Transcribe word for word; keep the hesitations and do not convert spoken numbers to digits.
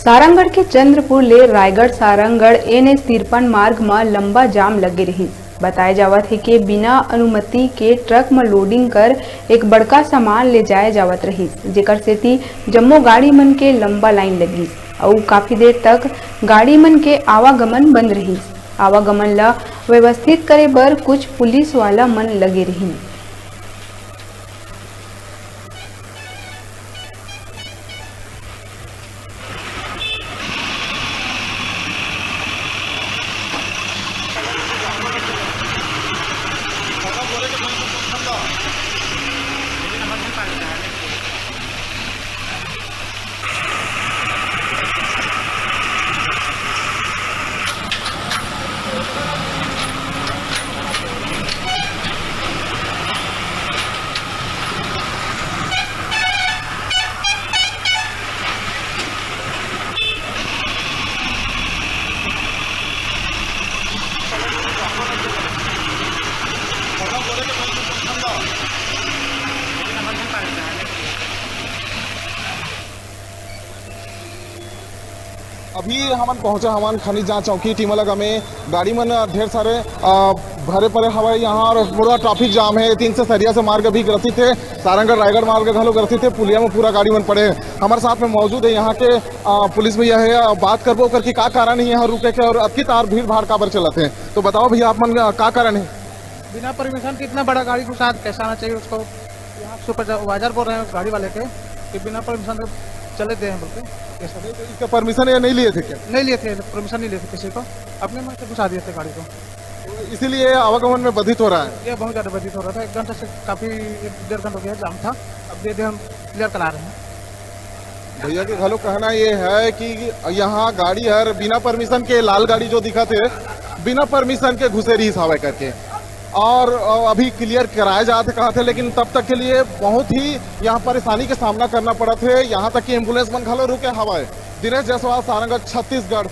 सारंगढ़ के चंद्रपुर ले Raigarh Sarangarh N H तिरपन मार्ग म लंबा जाम लगे रहिस। बताय जावत हे के बिना अनुमति के ट्रक म लोडिंग कर एक बड़का सामान ले जाय जावत रहिस, जेकर सेती जम्मो गाड़ी मन के लंबा लाइन लगिस अउ काफी देर तक गाड़ी मन के आवागमन बंद रहिस। आवागमन ल व्यवस्थित करे बर कुछ पुलिस वाला मन लगे रहिन। अभी हमन पहुंचा हवन खनिज जांच चौकी टीम लगा में। गाड़ी मन ढेर सारे, अ, भरे पड़े हवय यहाँ और पूरा ट्रैफिक जाम है। तीन से सरिया से मार्ग भी ग्रसित है, सारंगढ़ रायगढ़ मार्ग घलो ग्रसित है, पुलिया में पूरा गाड़ी मन पड़े हैं। हमारे साथ में मौजूद है यहाँ के, अ, पुलिस भैया है, अ, बात करबो करके का कारण है यहाँ रुके के और अतकी तार भीड़ भाड़ काबर चलत है, तो बताओ भैया आप मन, अ, का कारण है? बिना परमिशन के इतना बड़ा गाड़ी घुसा, कैसा आना चाहिए उसको? यहाँ सुपरवाइजर बोल रहे हैं गाड़ी वाले के कि बिना परमिशन के चले दे हैं बोल के। कैसा? नहीं, तो इसका परमिशन ये नहीं लिए थे क्या? नहीं लिए थे, परमिशन नहीं लिए थे किसी को, अपने मन से घुसा दिए थे गाड़ी को। तो इसीलिए आवागमन में बाधित हो रहा है। ये बहुत ज़्यादा बाधित हो रहा था, एक घंटा से काफ़ी, एक डेढ़ घंटा हो गया जाम था। अब धीरे धीरे हम क्लियर करा रहे हैं। भैया के घलो कहना ये है कि यहाँ गाड़ी हर बिना परमिशन के, लाल गाड़ी जो दिखत हे, बिना परमिशन के घुसे रहिस हवय करके, और, अ, अभी क्लियर कराए जात हे कहत हे, लेकिन तब तक के लिए बहुत ही यहाँ परेशानी के सामना करना पड़त हे। यहाँ तक कि एम्बुलेंस मन घलो रुके हवय। दिनेश जायसवाल, सारंगढ़, छत्तीसगढ़।